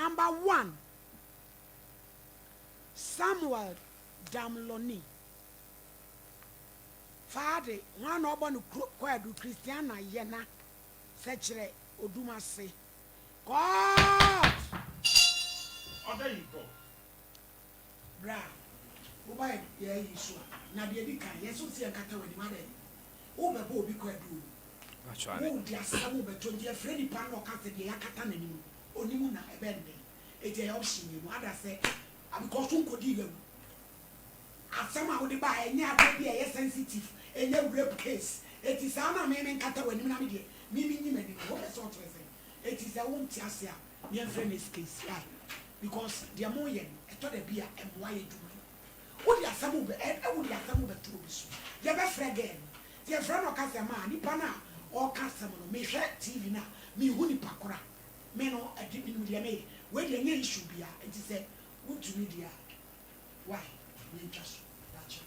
Number one, Samuel Damloni. Faade, hwan na ɔbɔ no kuro kwaadu Christiana Yɛna Sɛkyerɛ Odumase. Court! Order in court. Berɛ a woba yɛn ayi so a, na deɛ ɛdi kan, yɛn nso sɛ yɛnkata w'anim, adɛn? Wobɛbɔ obi kwaadu o, wode asɛm wobɛto, nti yɛfrɛ nipa no na ɔka sɛ deɛ yɛakata n'anim no, ɔnim na ɛbɛn dɛn? Enti ɛyɛ option mmienu, ada sɛ, because wonkɔdii awu. Asɛm a wode baeɛ ɛnyɛ adeɛ bi a ɛyɛ sensitive, ɛnyɛ rape case, enti saa na me menkata w'anim na me deɛ me menyi m'anim no, wopɛ sɛ ɔkyerɛ sɛn? Enti sɛ wonte ase a, yɛmfrɛ next case, why? Because deɛ moyɛ no, ɛtɔ da bi a ɛmmoa yɛ adwuma no. Wode asɛm rebɛ ɛ wode asɛm rebɛto obi so. Yɛbɛfrɛ girl no. Nti yɛfrɛ no ɔka sɛ maa nipa no a ɔreka asɛm no, mehwɛ TV no a, menhu nipa koro a me no ɛde menim deɛ meyɛ. Wei deɛ ɛnyɛ issue biara, enti sɛ wontumi deɛ a, why mentwa so daakye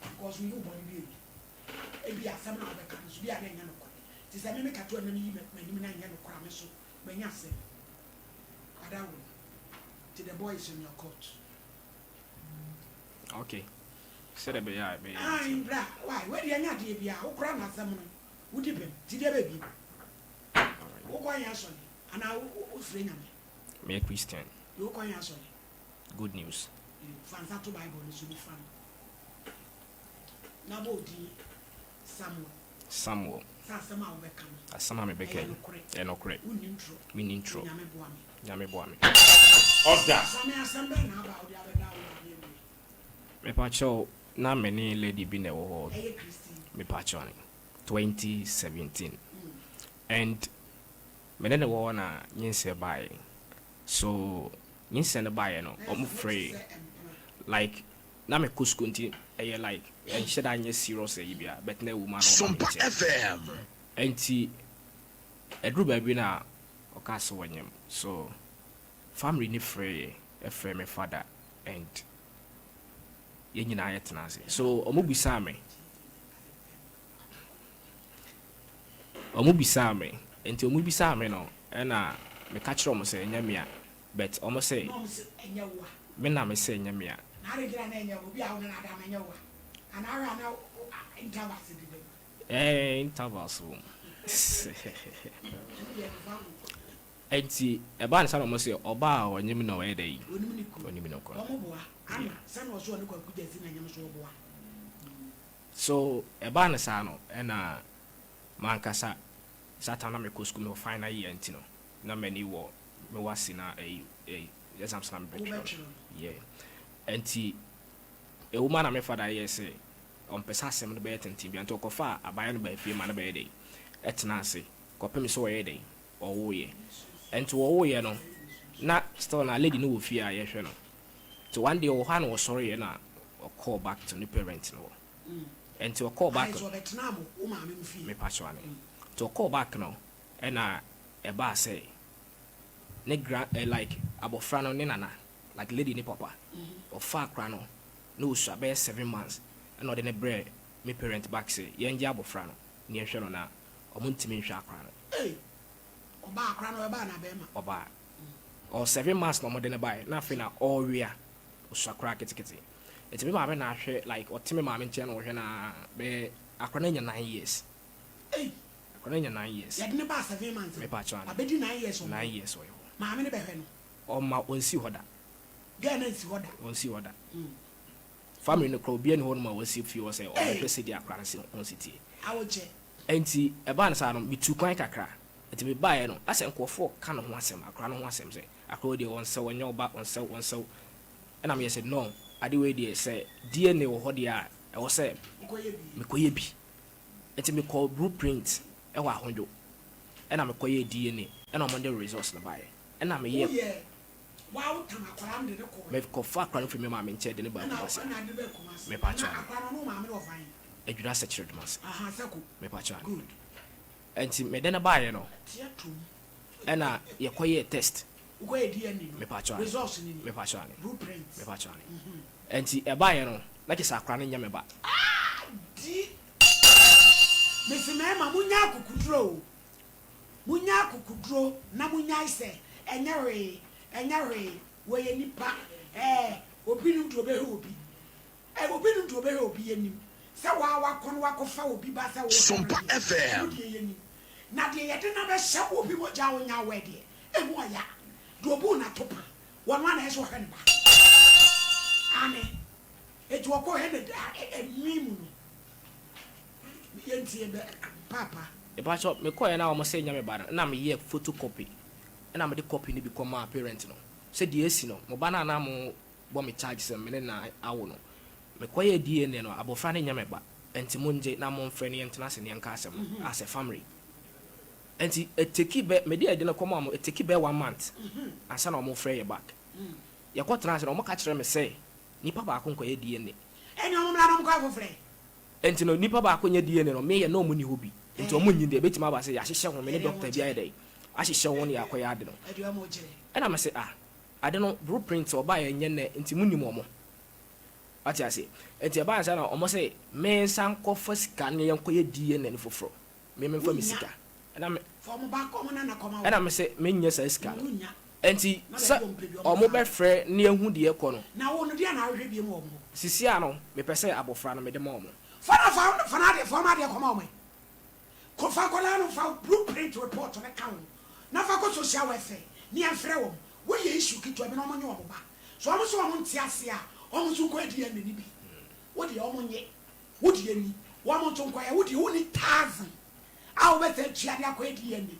because menyɛ wo bɔne bi ɛbi ebia asɛm no a wobɛka no nso bi a na ɛnyɛ nokorɛ nti sɛ me meka to a na meyi m'anim na ɛnyɛ nokorɛ a me nso manya asɛm ada wo nti the boy is in your court. Okay sɛdeɛ ɛbɛyɛ a ɛbɛyɛ Ae bra why wei deɛ ɛnyɛ adeɛ biara wo koraa na asɛm no wodi bem nti deɛ bɛbiem wokɔ yɛn asɔre anaa wofrɛ Nyame. Meyɛ Christian. Deɛ wokɔ yɛn asɔre. Good news. Fa nsa to Bible no so nifa no, na bɔ odin Samuel. Samuel. Sɛ asɛm a wobɛka no. Asɛm a mebɛka yi. Ɛyɛ nokorɛ. Ɛyɛ nokorɛ. Wonni ntorɔ. Menni ntorɔ. Nyame boa me. Nyame boa me. Order. Same asɛm bɛn na aba a wode abɛda wo maame anim yi? Mepakyɛw, na me ne lady bi na ɛwɔ hɔ. Ɛyɛ Christine. Mepakyɛw ne, 2017 and me ne no wɔ hɔ na nyinsɛn baeɛ. So nyinsɛn no baeɛ no ɔmo frɛɛ like na me kɔ sukuu nti ɛyɛ like ɛnhyɛ da nyɛ serious ɛyi bia but na ɛwɔ mu a na ɔba me nkyɛn ɛnti ɛduru baabi na ɔkaa sɛ ɔnyem so family no frɛɛ ɛfrɛ me father and yɛn nyinaa yɛ tena ase so ɔmo bisaa me Ɔmo bisaa me, nti ɔmo bisaa me no ɛna me ka kyerɛɛ ɔmo sɛ ɛnyɛ me a, but ɔmo se Na ɔmo se ɛnyɛ wo a. Me na me se ɛnyɛ me a. Na ade nti na na ɛnyɛ wo, obi a wo ne no ada no ɛnyɛ wo a, anaa wohwɛ a na intervals deda mu. Ɛɛ intervals wɔ mu. Ɛno deɛ ɛmfa ho. Nti ɛbaa no saa na ɔmo se ɔbaa a ɔnyem na ɔyɛ dɛn? Onim ne kunu. Onim ne kunu. Ɔmo boa, Yeah. Anna, sɛnea ɔse ɔne Kwaku Gyasi na ɛnyem so ɔboa. So ɛbaa no saa no ɛna M'ankasa saa time na mekɔ sukuu mewɔ final year nti no na m'ani wɔ me wasi na ɛyi ɛyi exams na mebɛtwerɛ no yeah nti ɛwɔ mu a na me father yɛ sɛ ɔmpɛ sɛ asɛm no bɛyɛ tenten bia nti ɔkɔfaa abaayewa no baa fie ma no bɛyɛ dɛn ɛtena ase kɔpem sɛ ɔyɛ dɛn ɔwoeɛ nti ɔwoeɛ no na still na lady no wɔ fie a yɛhwɛ no nti one day ɔwɔ hɔ a na ɔsɔreeɛ na ɔkɔɔ back to ne parent no hɔ. Nti ɔkɔɔ back. Ayɛ sɛ ɔbɛtenaa mo wo maame mo fie. Mepakyɛw ane. Nti ɔkɔɔ back no ɛna ɛbaa sɛ ne grand eh like abɔfra no ne nana like lady ne papa ɔfaa akora no na ɔsua bɛyɛ 7 months ɛna ɔde no brɛɛ me parent back sɛ yɛngye abɔfra no na yɛnhwɛ no na ɔmo ntumi nhwɛ akora no. Ei! Ɔbaa akora no ɔbaa anaa bɛɛma? Ɔbaa. Ɔwɔ 7 months na ɔmo de no baeɛ na afei na ɔɔwea ɔsua koraa ketekete. Nti me maame na ahwɛ like ɔte me maame nkyɛn na ɔhwɛ no aa bɛyɛ akora no anya 9 years. Ei! Akora no anya 9 years. Yɛde no baa 7 months no, Mepa kyɛw ane. wabɛdi 9 years wɔ mo Nine hɔ. years ɔyɛ hɔ. Maame no bɛhwɛ no. Ɔmma ɔnsi hɔ da. Girl no ansi hɔ da. Ɔnsi hɔ da. Family no koraa obiara nni hɔ nom a wasi fie hɔ sɛ Ei! ɔbɛhwɛ sɛdeɛ akora no si ho si teɛ. Awokyɛ. Nti ɛbaa no saa no metuu kwan kakra. Nti mebaeɛ no asɛ nkurɔfoɔ reka ne ho asɛm, akora no ho asɛm sɛ akora wei deɛ ɔnsɛ wo, ɔnyɛ wo ba, ɔnsɛ wo, ɔnsɛ wo. Ɛna meyɛ sɛ no, ade wei deɛ sɛ DNA wɔ hɔ deɛ a, ɛwɔ sɛ mekɔyɛ bi. Nti mekɔɔ Blueprint wɔ Ahodwo, ɛna mekɔyɛɛ DNA, ɛna wɔde results no baeɛ. Ɛna meyɛɛ. Mekɔfaa akwadaa no firii me maame nkyɛn de no baa Kumasi. Mepakyɛw ane. Adwira Sɛkyerɛ Dumase. Mepakyɛw ane. Nti mede no baeɛ no, ɛna yɛkɔyɛɛ test. Wokɔyɛ DNA no, Mepakyɛw ane. results no ni. Mepakyɛw ane. Blueprint. Mepakyɛw ane. Nti ɛbaeɛ no, na kyerɛ sɛ akwadaa no nyɛ me ba. Ah! Di! Mese mmarima, monnya akokoduro o. Monnya akokoduro na monnyae sɛ Ɛnyɛ hwee, ɛnyɛ hwee, wɔyɛ nnipa, ɛɛ, obi nim deɛ ɔbɛhwɛ obi, ɛɛ, obi nim deɛ ɔbɛhwɛ obi, yɛnim sɛ waa wakɔ no wakɔfa obi ba sɛ wohwɛ no Sompa deɛ, FM. ɛno deɛ yɛnim. Na deɛ yɛde no abɛhyɛ obi mogya a ɔnya aware deɛ, ɛmu ɔya. Deɛ ɔbuu no atopa, wɔno ara na ɛyɛ sɛ ɔhwɛ ne ba. Aane, enti wɔkɔhwɛ no ɛnwi mu no, yɛntie bɛ, paapa. Mepakyɛw, mekɔeɛ na wɔn se nyɛ me ba no, na meyɛɛ photo copy ɛna mede copy no bi kɔmaa parent no sɛ deɛ asi no, mo ba no a na mo bɔ me charge sɛ me ne no awo no, mekɔyɛɛ DNA no, abɔfra no nyɛ me ba, ɛnti mongye na momfrɛ no yɛntena ase na yɛnka asɛm no as a family. Ɛnti ɛteki bɛ, mede ade no kɔmaa wɔn, ɛteki bɛyɛ one month ansa na wɔfrɛ yɛ back. Yɛkɔ tenaa ase no, wɔka kyerɛɛ me sɛ nipa baako nkɔyɛ DNA. Ɛnneɛ wɔn mmra na wɔnkɔyɛ foforɔ. Ɛnti no nipa baako nyɛ DNA no, meyɛ na wɔn nni hɔ bi, nti wɔn nyi deɛ, ɛbɛtumi aba sɛ yɛahyehyɛ ho, me ne doctor bi ayɛ dɛn, ahyehyɛ ho na yɛakɔyɛ ade no. Ɛna mese ah, ade no blue print ɔbaeɛ nyɛ nnɛ, nti monim wɔn. Wate aseɛ? Nti ɛbaa saa na wɔn se mensan nkɔfa sika na yɛnkɔyɛ DNA no foforɔ. Me memfa me sika. Ɛna me ɛna me se menyɛ saa sika no. Nti sɛ wɔn bɛfrɛ na yɛahu deɛ ɛkɔ no. Sisi a no mepɛ sɛ abɔfra no mede ma wɔn. Fa na fa fa n'adeɛ fa wɔn adeɛ kɔma wɔn ɛ. Kɔ fa akwadaa no fa blue print report no ka ho na fa kɔ social welfare ne yɛnfrɛ wɔn. Woyɛ issue ketewa bi na wɔn nye wɔn ba. So wɔn nso wɔn nte aseɛ a wɔn nso nkɔ DNA no bi. Wo deɛ wɔn nye wo deɛ ni wɔn nso nkɔyɛ. Wo deɛ wonni thousand a wobɛsan atua de akɔyɛ DNA.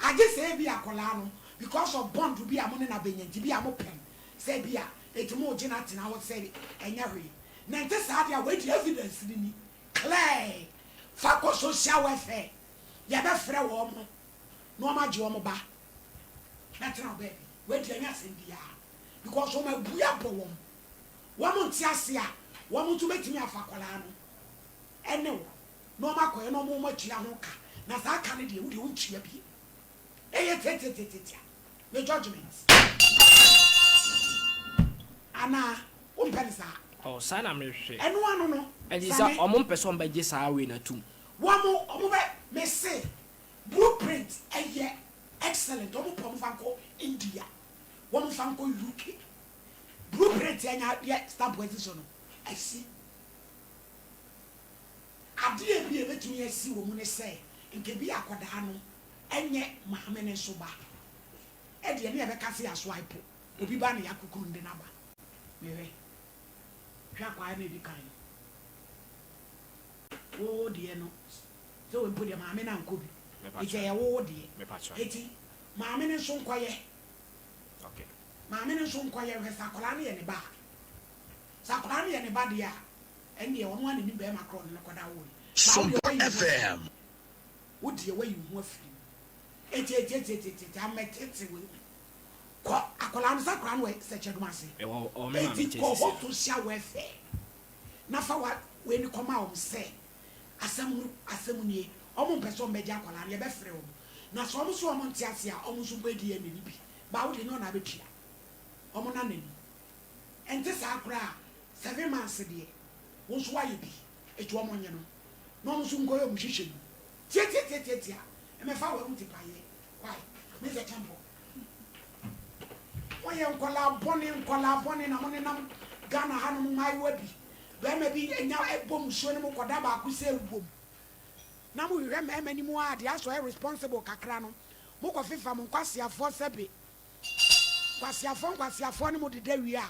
Agye sɛ ebia akwadaa no because of bond bi a mo ne no abɛnya nti bi a mopɛ no sɛ ebia enti moregye no atena hɔ sɛ ɛnyɛ hwee. Na ɛnte saa deɛ a wei deɛ evidence no ni clear. Fa kɔ social welfare yɛbɛfrɛ wɔn na wɔn agye wɔn ba na tena wo baabi. Wei deɛ ɛnyɛ asɛm biara because wɔn abue abɔ wɔn. Wɔn nte ase a wɔn nso bɛtumi afa akwadaa no ɛne wo na wɔn akɔyɛ na wɔn atua ho ka na saa ka no deɛ wo deɛ wontua bio. Ɛyɛ tiatiatiatia me judgement anaa wompɛ no saa? Oh saa na mehwɛ. Ɛno ano no Ɛnti sɛ Same. ɔmo mpɛ sɛ ɔmo bɛgye saa wei no atum. Wɔn ɔmo bɛ mese blue print ɛyɛ excellent ɔmo pɛ ɔmo fa nkɔ India wɔn fa nkɔ UK blue print ɛnya adeɛ stamp asi so no asi. Adeɛ bi a ɛbɛtumi asi wɔ mu ne sɛ nka bi akwadaa no ɛnyɛ maame no nso ba ɛdeɛ ne yɛbɛka sɛ yɛaswipe obi ba na yɛakukuru no de no aba. Mehwɛ hwɛ akwaa no a ɛdi kan no wo deɛ no sɛ wei mpo deɛ maame no ankɔ bi enti ɛyɛ wo deɛ enti maame no nso nkɔyɛ maame no nso nkɔyɛ hwɛ sɛ akwadaa no yɛ ne ba a sɛ akwadaa no yɛ ne ba deɛ a ɛndeɛ ɔno ara na nim bɛrima korɔ ɔne no kɔda woe ba wo deɛ Sompa wayi wo ho afiri FM. mu wo deɛ wayi wo ho afiri mu eti eti eti eti eti amɛtete wei ho kɔ akwadaa no sɛ akwadaa no wɔ sɛkyɛdom ase Ɛwɔ ɔwɔ me maame eti nkyɛn kɔ sisi hɔ a. social welfare na fa wa wei no kɔma wɔn sɛ asɛm no asɛm nie wɔn mpɛ sɛ wɔn bɛgye akwadaa no yɛbɛfrɛ wɔn na sɛ wɔn nso wɔn nte ase a wɔn nso nkɔ DNA no bi ba wo deɛ nyɛ wɔn na abɛtua wɔn nana ni ɛnte saa koraa 7 months deɛ wo nso woayɛ bi eti wɔn nye no na wɔn nso nkɔyɛ wɔn hwehwɛ mu tiatiatiatia ɛmɛfa wɔn ho tipaeɛ kwae me sɛ kyɛmpɔ wɔyɛ nkɔlaa bɔne nkɔlaa bɔne na mo nenam Ghana hanom mmaayewa bi bɛrima bi anya ɛbɔ musuo ne mo kɔda baako sɛ ewom na mo hwehwɛ mmarima ni mu a deɛ asɔ yɛ responsible kakra no mo kɔ fefa mo nkwasiafoɔ sɛbe nkwasiafoɔ nkwasiafoɔ ne mo deda wie a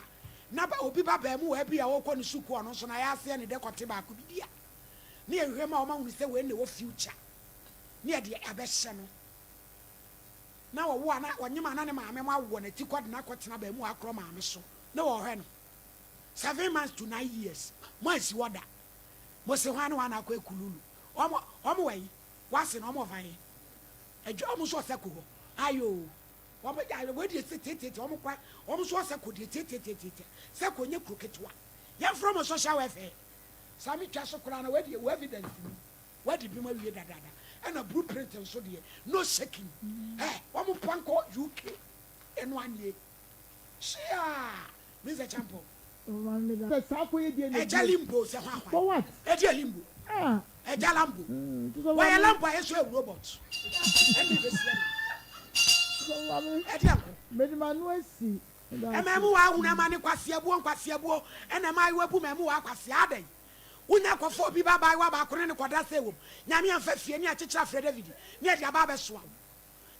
na ba obi ba baamu wɔ bi a ɔrekɔ ne sukuu ɔno nso na yɛ aseɛ ne dɛ kɔte baako bi di a ne yɛhwehwɛ ma wɔn ahunu sɛ wei na ɛwɔ future ne yɛde abɛhyɛ no na wɔwo a na ɔnyem a na ne maame mo awɔ n'ati kɔ de n'akɔtena baamu wɔ akorɔ maame so na wɔhwɛ no 7 months to 9 years mo ansi hɔ da mo se hwan ne hwan na akɔ ekululu wɔn wɔn wɔ yi wase na wɔn wɔ fan yi adwa wɔn nso ɔsɛ kɔ hɔ ayo wɔn ayo wɔn deɛ tietietie wɔn kora wɔn nso ɔsɛ kɔ deɛ tietietie sɛ kɔ nye kuro ketewa yɛn fura mo social welfare sami twa so koraa na wɔadi wɔ evidence mu wɔadi bi mu awie dadaada ɛna blueprint nso deɛ no shaking ɛ wɔn mpa nkɔ UK ɛno anie hyia Mr. Champo. Sɛ saa kɔ yɛ deɛ na Ɛgya limbo sɛ hwan For hwan what? Ɛgya limbo. Ah. Ɛgya lambo. Nti sɛ wɔyɛ lambo a yɛsɔ yɛ robot ɛna ɛbɛsia no. Maame, Ɛdeɛ nko? mede m'ano asi. Meda ase. Ɛmaamuwa ahunu amane kwaseabuo nkwaseabuo ɛna mmaayewa bu maamuwa akwasea adɛn wonya kɔfa obi ba abaayewa baako ne no kɔda sɛ wom Nyame amfa fie ne akyekyere afrɛ David ne ɛde aba abɛsoa wo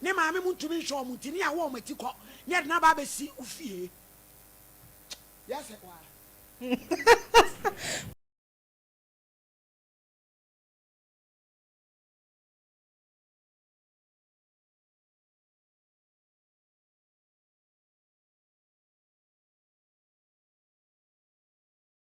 ne maame mo ntumi nhwɛ wɔn nti ne awɔ wɔn ati kɔ ne ɛde no aba abɛsi wo fie yɛsɛ waa.